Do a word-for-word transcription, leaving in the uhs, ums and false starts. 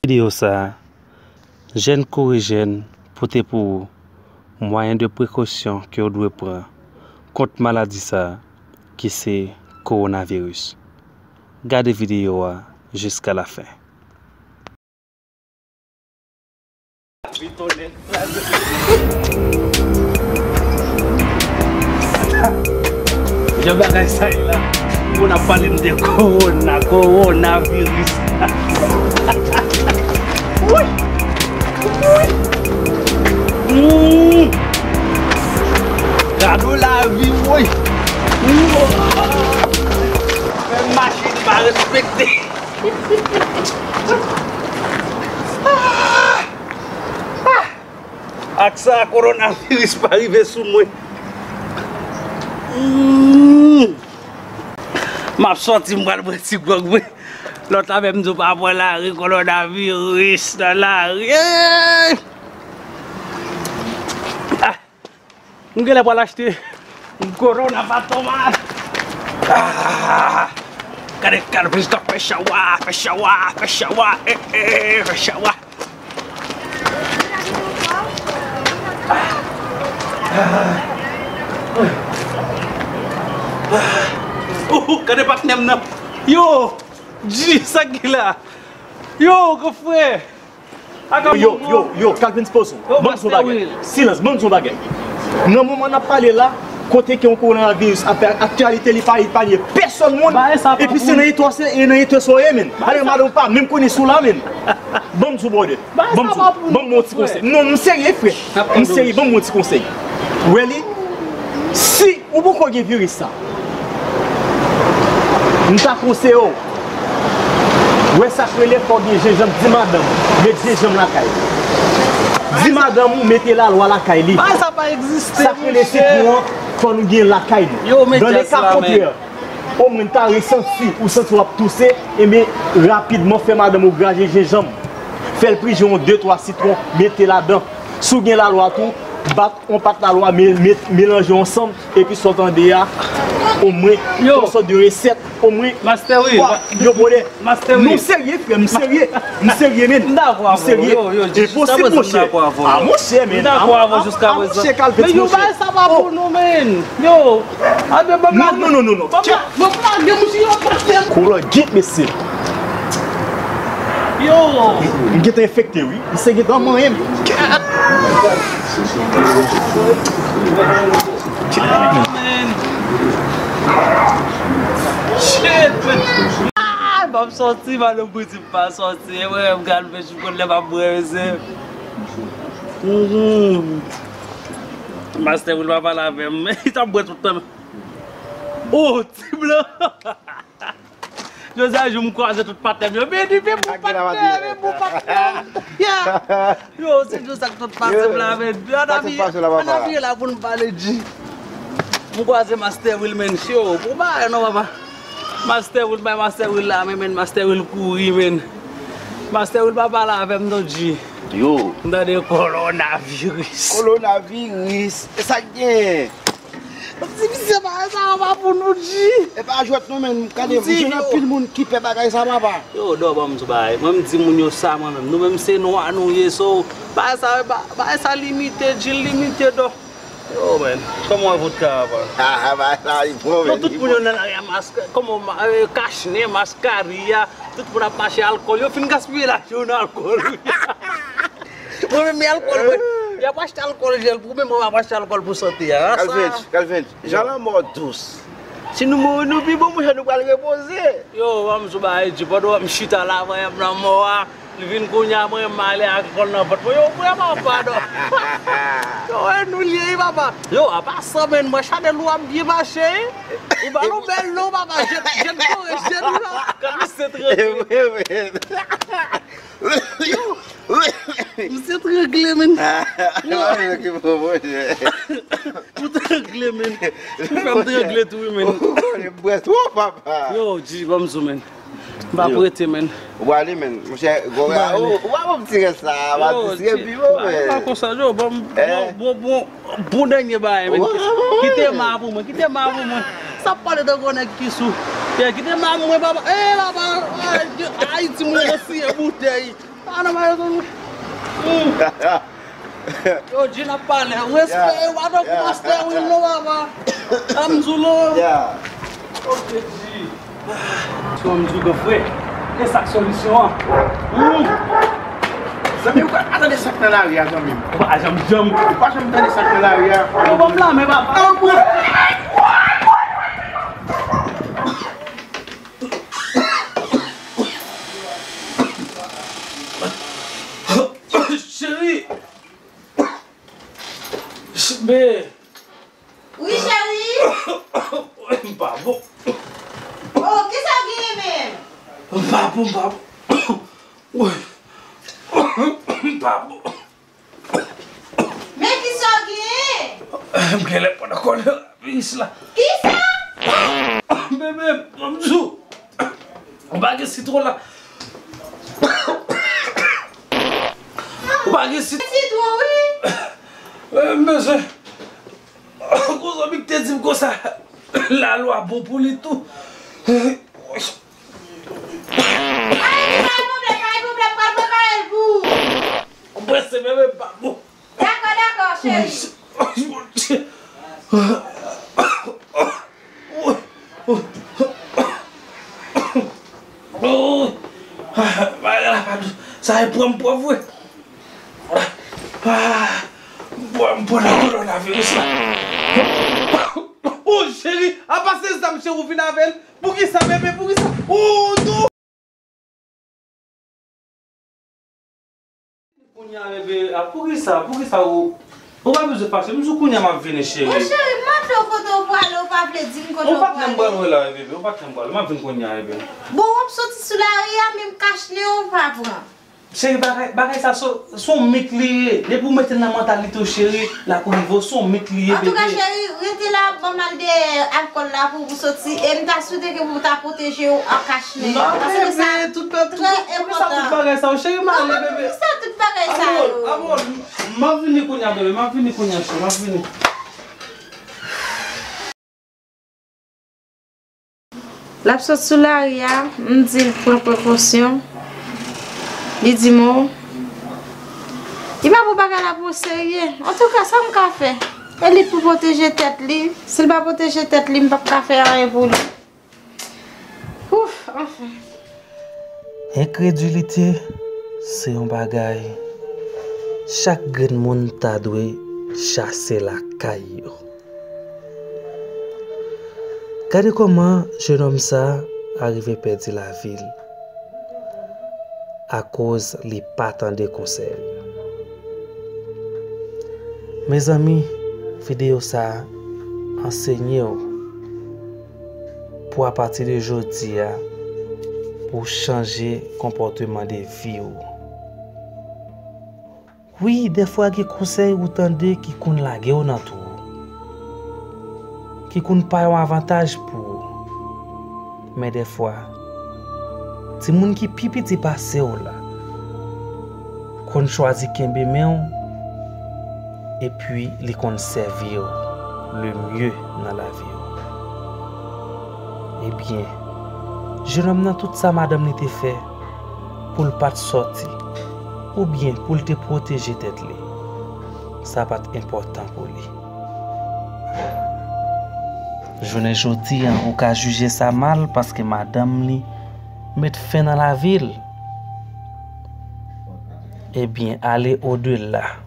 Videyo sa a, jèn kore jèn pote pou ou mwayen de prekosyon ke w dwe pran kont maladi sa a ki se kowonaviris. Gade videyo a jiska la fen. Jan bagay sa ye la, moun ap pale m de kowona, kowonaviris. Woy! Woy! Mm. Gade lavi, woy! Mm. Menm machin pa respekte. Ah! Ah! Ak sa, kowonaviris pa rive sou mwen. Mm. M ap sòti, m pral bwè ti gwòg mwen. Lòt la menm di w pa pran lari, kowonaviris nan lari. Ey! Ah! M genlè pral achte kowona pa toma. Ah! Gade, gade, prezidan fè chawa, fè chawa, fè chawa, eh, eh, fè chawa. Oh, gade patnè m nan. Yo, G, sa ki la? Yo, gran frè. Yo, yo, yo, Calvin Sposo, ban m di w yon bagay. Silans, ban m di w yon bagay. Nan moman n ap pale la, kote ke yon kowonaviris ap fè aktyalite, li pa epanye pèsòn moun. Epi se nan eta w ye, e nan eta w ye, men. Ale madanm ou pa menm konnen si w la, men. Ban m di w, brother. Ban m di w, ban m yon ti konsèy. Non, m serye, frè. M serye, ban m yon ti konsèy. Wè li, si ou poko gen viris sa, m ta konseye w, wè sa k rele fò w gen jenjanm, di madanm ou met jenjanm lakay li. Di madanm ou mete lalwa lakay li. Bagay sa pa egziste, monchè. Sa k rele sitwon an, fò nou gen lakay nou. Dans le cas contraire, omwen ta resanti, ou santi w ap touse, ebyen, rapidman fè madanm ou graje jenjanm. Fè l prije yon de twa sitwon, mete ladan. Si w gen lalwa tou, bat yon pat lalwa, me-, me-, melanje ansanm, epi sa w tande a, omwen, yon sòt de resèt, omwen, Master Will, yo pwodè. Master Will. Non, serye, frè, m serye. M serye, men. M dakò avè w. M serye. Yo, yo, e posib, monchè. M dakò avè w. Ah, monchè, men. M dakò avè w jiska prezan. Ah, monchè, Calvin, monchè. Men yo, bagay sa pa pou nou, men. Yo, a de ban m lage. Non, non, non, non, non. Ban m la-, ban m lage, monchè, yo, patnè m. Koulè git, mesye. Yo. M gentan enfekte, wi. Misye gentan manyen m. Shit, man. Ah, m ap sòti, madanm mwen di m pa sòti. E mwen, m kalme, m konn lè m ap bwè, mesye. Mhm. Master Will pa pale avè m. Li t ap bwè tout tan. Oh, ti blan. Jodi a jou m kwaze tout patnè m yo. Beni, men bon patnè, men bon patnè. Yeah. Yo, se jodi sa k tout pase m la, men. Ann abiye la pou n pale, G. M kwaze Master Will, men. Yo, pou bagay non, papa. Master Will, bay Master Will la, men, men, Master Will kouri, men. Master Will pa pale avè m non, G. Yo. M tande kowonaviris. Kowonaviris. E sa k genyen? Ti misye, bagay sa yo pa pou nou, G. E pa jwèt non, men. Gade, m jwenn anpil moun ki pè bagay sa, papa. Yo, dò, ban m di w bagay. Mwen, m di moun yo sa, mwen menm. Nou menm, se nwa nou ye, so, bagay sa, ba-, bagay sa limite, G, limite, dò. Yo, men, kòman w wè vodka a, papa? Ah, bagay sa, li bon, men. Non, tout moun yo nan lari a, mask, kòman, ma-, eh, kachnen, maskari a, tout moun ap mache alkòl. Yo fin gaspiye lajan yo nan alkòl, wi. Mwen menm, men alkòl, mwen. Y ap achte alkòl jèl pou mwen, mwen ap achte alkòl pou sante a. Calvin, Calvin, jan lanmò dous. Si nou mouri, nou pi bon, monchè, nou pral repoze. Yo, ban m di w bagay, G, pandan w ap chita la, mwen menm nan mò a, li vin kounye a, mwen menm ale alkòl nan vant mwen. Yo, vrèman, padon. Yo, e nou l ye, wi, papa. Yo, apa sa, men, mwen chade lou ap byen mache, wi. Ou ba nou bèl non, papa, jèn, jèn kore, jèn ou la. Kòm se tranke. Yo, misye trangle, men. Yo. Ou trangle, men. Ou fè m trangle tou, wi, men. Ou konnen m bwè twòp, papa. Yo, G, ban m di w, men. M pa prete, men. Ou ale, men. Monchè, gwo, ou pa ban m ti rès la, pa ti rès pi bon, men. Pa konsa, yo, ban m, bon, bon, bon, bon dènye bagay, men. Kite ma pou mwen, kite ma pou mwen. Sa ap pale tankou yon nèg ki sou. Yeah, kite ma pou mwen, papa. Eh, papa, Ayiti, moun yo siye boutèy. Ana mayo tou. Yo, G n ap pale. Respè, yo pa tankou pastè Will non, papa. Ann di w non. Ok, G. Sou ann di w, gran frè. E sa k solisyon an? Hmm. Zanmi, ou pa tande sa k nan lari a, zanmi m? Ou pa janm, janm. Ou pa janm tande sa k nan lari a? Yo, ban m lamen, papa. Anmwe. Cheri. Ch-, be. Wi, cheri. M pa bon. Oh, kisa w genyen menm? M pa bon, m pa bon. Wi. M pa bon. Men kisa w genyen? M genlè pran kòlè la, plis la. Kisa? Bebe, m di w. Ou pa gen sitwon la? Ou pa gen sit- Sitwon, wi. Eh, m bezwen. Gon zanmi k te di m konsa, lalwa bon pou li tou. Ay, pa gen pwoblèm, pa gen pwoblèm, pral prepare l pou ou. Ou prese, bebe, m pa bon. Dakò, dakò, cheri. Oh, bagay la pa dous. Sa e pran m pwòp vre. Ah, m pran, m pran nan kowonaviris la. Oh, cheri, apa se zam cheri ou vin avè l? Poukisa, bebe, poukisa? Oh, non! Kounya, bebe, a, poukisa, poukisa ou, ou pa bezwen fache, m di w kounya m ap vini, cheri. Bon, cheri, m mande w kote w prale, ou pa vle di m kote w prale. Ou pa t nan m pral wè la, bebe, ou pa t nan m pral, m ap vin kounya, bebe. Bon, w ap soti sou lari a, menm kach nen w pa pran. Cheri, bagay, bagay sa se, se yon mit li ye. Depi w mete l nan mantalite w, cheri, l ap rive w, se yon mit li ye, bebe. Antouka, cheri, rete la, ban m al dèyè alkòl la pou, pou soti. E m ta swete ke pou w ta pwoteje w ak kach nen. Non, bebe, tout, tout, poukisa tout bagay sa yo, cheri, m ale, bebe. Poukisa tout bagay sa yo? Amò, amò, m ap vini kounya, bebe, m ap vini kounya, cheri, m ap vini. L ap sot sou lari a, m di l pran prekosyon. Li di m, o, li pa pran bagay la pou serye. Antouka, sa m ka fè? E li pou pwoteje tèt li. Si l pa pwoteje tèt li, m p ap ka fè anyen pou li. Ouf, anfen. Enkredilite se yon bagay chak grenn moun ta dwe chase lakay yo. Gade kòman jenòm sa a rive pèdi lavi l akoz li pa tande konsèy. Mezanmi, videyo sa a ansenye w pou apati de jodi a, pou w chanje konpòteman de vi w. Wi, dèfwa gen konsèy ou tande ki konn lage w nan twou, ki konn pa yon avantaj pou ou. Men dèfwa, timoun ki pi piti pase w la konn chwazi kenbe men w, epi li konn sèvi w le mye nan lavi w. Ebyen, jenòm nan tout sa madanm li te fè, pou l pa t sòti, oubyen pou l te pwoteje tèt li, sa pa t enpòtan pou li. Jounen jodi a, ou ka jije sa mal paske madanm li met fen nan lavi l. Ebyen, ale odela.